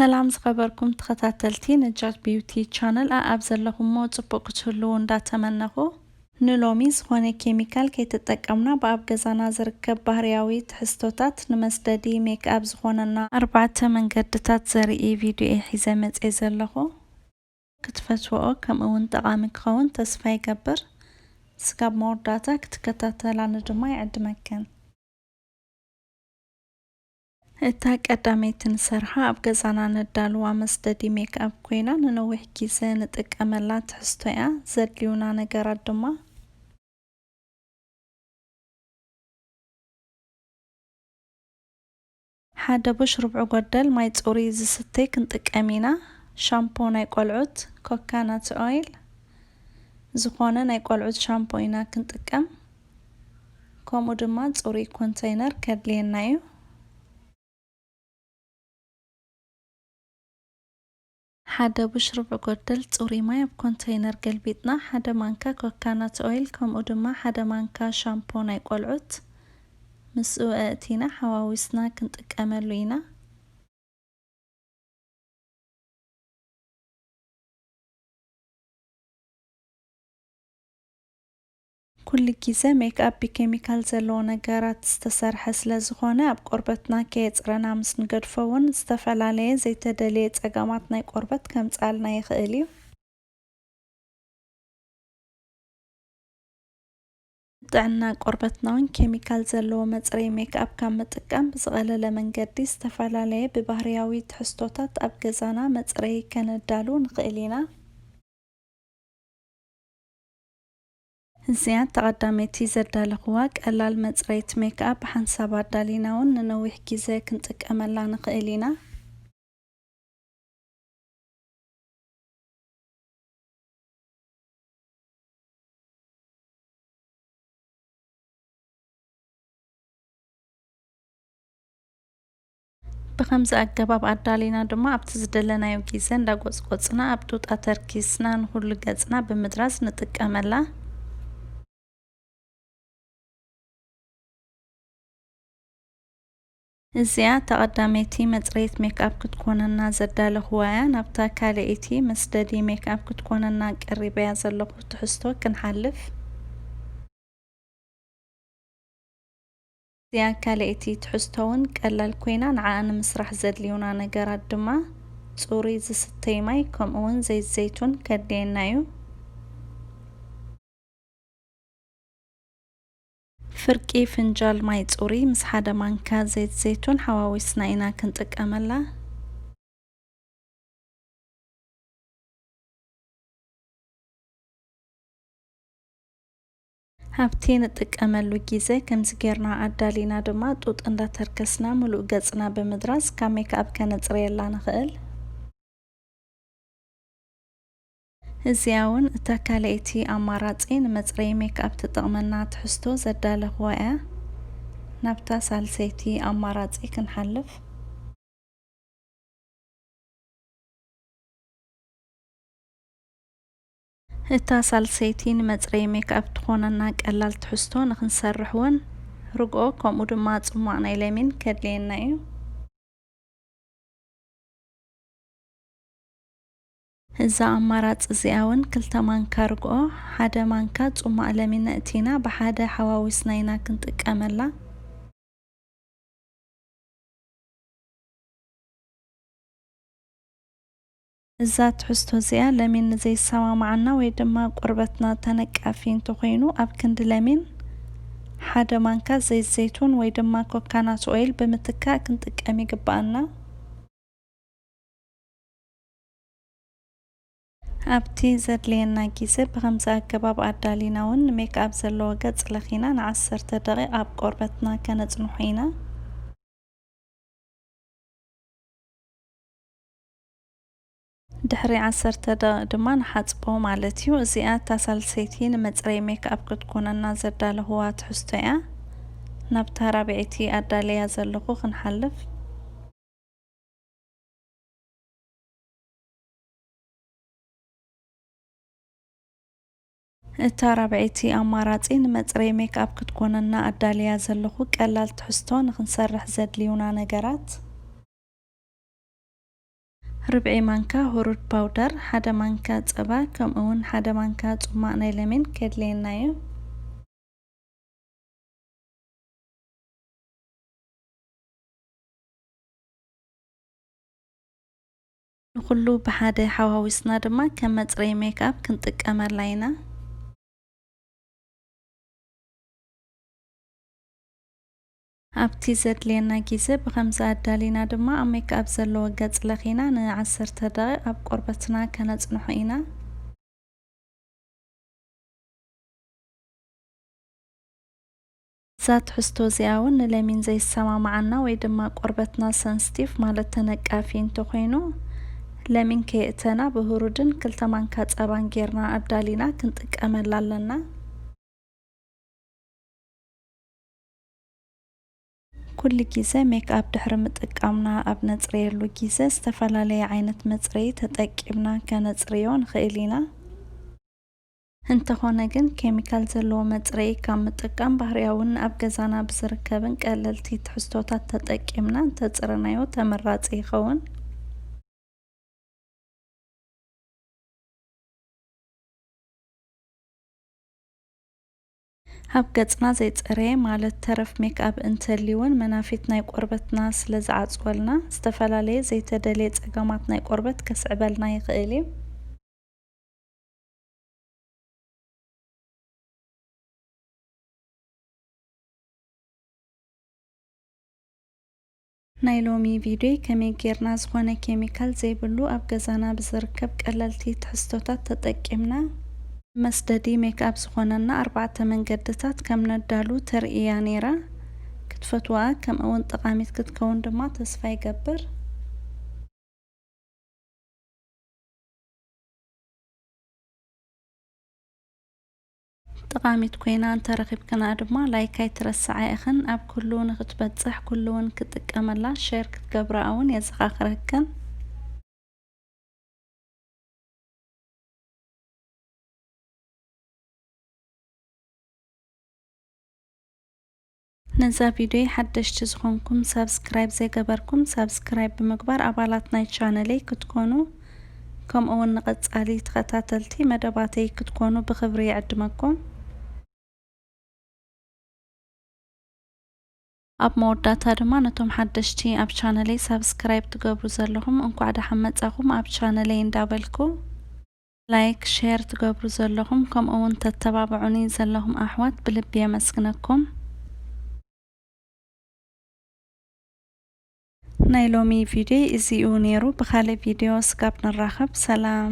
ሰላም ዝኸበርኩም ተኸታተልቲ ነጃት ቢዩቲ ቻነል፣ ኣኣብ ዘለኹሞ ጽቡቕ ክትህልዉ እንዳተመነኹ፣ ንሎሚ ዝኾነ ኬሚካል ከይተጠቀምና ብኣብ ገዛና ዝርከብ ባህርያዊ ትሕዝቶታት ንመስደዲ ሜክኣፕ ዝኾነና ኣርባዕተ መንገድታት ዘርኢ ቪድዮ እየ ሒዘ መጽየ ዘለኹ። ክትፈትዎኦ ከምኡ እውን ጠቓሚ ክኸውን ተስፋ ይገብር። ስጋብ መወዳእታ ክትከታተላኒ ድማ ይዕድመክን። እታ ቀዳመይቲ ንሰርሓ ኣብ ገዛና ነዳልዋ መስደዲ ሜክኣፕ ኮይና ንነዊሕ ግዜ ንጥቀመላ ትሕዝቶ እያ። ዘድልዩና ነገራት ድማ ሓደ ቡሽ ርብዑ ጎደል ማይ ጽሩይ ዝስተይ ክንጥቀም ኢና። ሻምፖ ናይ ቆልዑት፣ ኮካናት ኦይል፣ ዝኾነ ናይ ቆልዑት ሻምፖ ኢና ክንጥቀም። ከምኡ ድማ ጽሩይ ኮንተይነር ከድልየና እዩ። ሓደ ቡሽ ርብዒ ጎደል ጽሩይ ማይ ኣብ ኮንተይነር ገልቢጥና፣ ሓደ ማንካ ኮካናት ኦይል፣ ከምኡ ድማ ሓደ ማንካ ሻምፖ ናይ ቆልዑት ምስኡ ኣእቲና ሓዋዊስና ክንጥቀመሉ ኢና። ኩሉ ግዜ ሜክኣፕ ብኬሚካል ዘለዎ ነገራት ዝተሰርሐ ስለ ዝኾነ፣ ኣብ ቆርበትና ከየጽረና ምስ ንገድፎ እውን ዝተፈላለየ ዘይተደልየ ጸገማት ናይ ቆርበት ከምጽኣልና ይኽእል እዩ። ጥዕና ቆርበትና እውን ኬሚካል ዘለዎ መጽረዪ ሜክኣፕ ካብ ምጥቃም ብዝቐለለ መንገዲ ዝተፈላለየ ብባህርያዊ ትሕዝቶታት ኣብ ገዛና መጽረዪ ከነዳሉ ንኽእል ኢና። እዚኣ እታ ቀዳመይቲ ዘዳለኽዋ ቀላል መጽረይት ሜክኣፕ ብሓንሳብ ኣዳሊና እውን ንነዊሕ ግዜ ክንጥቀመላ ንኽእል ኢና። ብኸምዚ ኣገባብ ኣዳሊና ድማ ኣብቲ ዝደለናዮ ግዜ እንዳጎጽጎጽና ኣብ ጡጣ ተርኪስና ንኹሉ ገጽና ብምድራዝ ንጥቀመላ። እዚኣ እታ ቀዳመይቲ መጽረይት ሜክኣፕ ክትኮነና ዘዳለኽዋ እያ። ናብታ ካልኣይቲ መስደዲ ሜክኣፕ ክትኮነና ቀሪበያ ዘለኹ ትሕዝቶ ክንሓልፍ። እዚኣ ካልኣይቲ ትሕዝቶ እውን ቀላል ኮይና፣ ንዓኣ ንምስራሕ ዘድልዩና ነገራት ድማ ጽሩይ ዝስተይ ማይ፣ ከምኡ እውን ዘይት ዘይቱን ከድልየና እዩ። ፍርቂ ፍንጃል ማይ ጽሩይ ምስ ሓደ ማንካ ዘይት ዘይቱን ሓዋዊስና ኢና ክንጥቀመላ። ኣብቲ ንጥቀመሉ ግዜ ከምዚ ጌርና ኣዳሊና ድማ ጡጥ እንዳተርከስና ምሉእ ገጽና ብምድራዝ ካብ ሜክኣፕ ከነጽርየላ ንኽእል። እዚኣ እውን እታ ካልኣይቲ ኣማራጺ ንመጽረዪ ሜክኣፕ ትጠቕመና ትሕዝቶ ዘዳለኽዋ እያ። ናብታ ሳልሰይቲ ኣማራጺ ክንሓልፍ። እታ ሳልሰይቲ ንመጽረዪ ሜክኣፕ ትኾነና ቀላል ትሕዝቶ ንኽንሰርሕ እውን ርግኦ ከምኡ ድማ ጽሟቕ ናይ ለሚን ከድልየና እዩ። እዛ ኣማራጺ እዚኣ እውን ክልተ ማንካ ርግኦ፣ ሓደ ማንካ ጽሟቕ ለሚን ኣእቲና ብሓደ ሓዋዊስና ኢና ክንጥቀመላ። እዛ ትሕዝቶ እዚኣ ለሚን ንዘይሰማማዓና ወይ ድማ ቆርበትና ተነቃፊ እንተኾይኑ፣ ኣብ ክንዲ ለሚን ሓደ ማንካ ዘይት ዘይቱን ወይ ድማ ኮካናት ኦይል ብምትካእ ክንጥቀም ይግብኣና። ኣብቲ ዘድልየና ግዜ ብኸምዚ ኣገባብ ኣዳሊና እውን ንሜክኣፕ ዘለዎ ገጽ ለኺና ንዓሰርተ ደቂቕ ኣብ ቆርበትና ከነጽንሖ ኢና። ድሕሪ ዓሰርተ ደቂቕ ድማ ንሓጽቦ ማለት እዩ። እዚኣ እታ ሳልሰይቲ ንመጽረዪ ሜክኣፕ ክትኮነና ዘዳለኽዋ ትሕዝቶ እያ። ናብታ ራብዐይቲ ኣዳለያ ዘለኹ ክንሓልፍ። እታ ራብዐይቲ ኣማራጺ ንመጽረዪ ሜክኣፕ ክትኮነና ኣዳልያ ዘለኹ ቀላል ትሕዝቶ ንኽንሰርሕ ዘድልዩና ነገራት። ርብዒ ማንካ ሁሩድ ፓውደር፣ ሓደ ማንካ ጸባ፣ ከምኡ እውን ሓደ ማንካ ጽማቕ ናይ ለሚን ከድልየና እዩ። ንኹሉ ብሓደ ሓዋዊስና ድማ ከም መጽረዪ ሜክኣፕ ክንጥቀመላ ኢና። ኣብቲ ዘድልየና ግዜ ብኸምዚ ኣዳሊና ድማ ኣብ ሜክኣፕ ዘለዎ ገጽ ለኺና ንዓሰርተ ደቂቕ ኣብ ቆርበትና ከነጽንሖ ኢና። እዛ ትሕዝቶ እዚኣ እውን ንለሚን ዘይሰማማዓና ወይ ድማ ቆርበትና ሰንስቲቭ ማለት ተነቃፊ እንተኾይኑ ለሚን ከየእተና ብህሩድን ክልተ ማንካ ጸባን ጌርና ኣዳሊና ክንጥቀመላ ኣለና። ኩሉ ግዜ ሜክኣፕ ድሕሪ ምጥቃምና ኣብ ነጽረየሉ ግዜ ዝተፈላለየ ዓይነት መጽረዪ ተጠቂምና ከነጽርዮ ንኽእል ኢና። እንተኾነ ግን ኬሚካል ዘለዎ መጽረዪ ካብ ምጥቃም ባህርያውን ኣብ ገዛና ብዝርከብን ቀለልቲ ትሕዝቶታት ተጠቂምና እንተጽረናዮ ተመራጺ ይኸውን። ኣብ ገጽና ዘይጸረየ ማለት ተረፍ ሜክኣፕ እንተልዩ እውን መናፊት ናይ ቆርበትና ስለ ዝዓጽወልና ዝተፈላለየ ዘይተደልየ ጸገማት ናይ ቆርበት ከስዕበልና ይኽእል እዩ። ናይ ሎሚ ቪድዮ ከመይ ጌርና ዝኾነ ኬሚካል ዘይብሉ ኣብ ገዛና ብዝርከብ ቀለልቲ ትሕዝቶታት ተጠቂምና መስደዲ ሜክኣፕ ዝኾነና ኣርባዕተ መንገድታት ከም ነዳሉ ተርእያ ነይራ። ክትፈትዋ ከምኡ እውን ጠቓሚት ክትከውን ድማ ተስፋ ይገብር። ጠቓሚት ኮይና እንተረኺብክና ድማ ላይክ ኣይትረስዓ ኢኽን። ኣብ ኩሉ ንኽትበጽሕ ኩሉ እውን ክጥቀመላ ሼር ክትገብራ እውን የዘኻኽረክን። ነዛ ቪድዮ ሓደሽቲ ዝኾንኩም ሳብስክራይብ ዘይገበርኩም ሳብስክራይብ ብምግባር ኣባላት ናይ ቻነለይ ክትኮኑ ከምኡ እውን ንቐጻሊ ተኸታተልቲ መደባተይ ክትኮኑ ብኽብሪ ይዕድመኩም። ኣብ መወዳእታ ድማ ነቶም ሓደሽቲ ኣብ ቻነለይ ሳብስክራይብ ትገብሩ ዘለኹም እንኳዕ ደሓን መጻኹም ኣብ ቻነለይ እንዳበልኩ ላይክ ሼር ትገብሩ ዘለኹም ከምኡ እውን ተተባብዑኒ ዘለኹም ኣሕዋት ብልቢ የመስግነኩም። ናይ ሎሚ ቪድዮ እዚኡ ነይሩ። ብኻልእ ቪድዮ ስጋብ ንራኸብ ሰላም።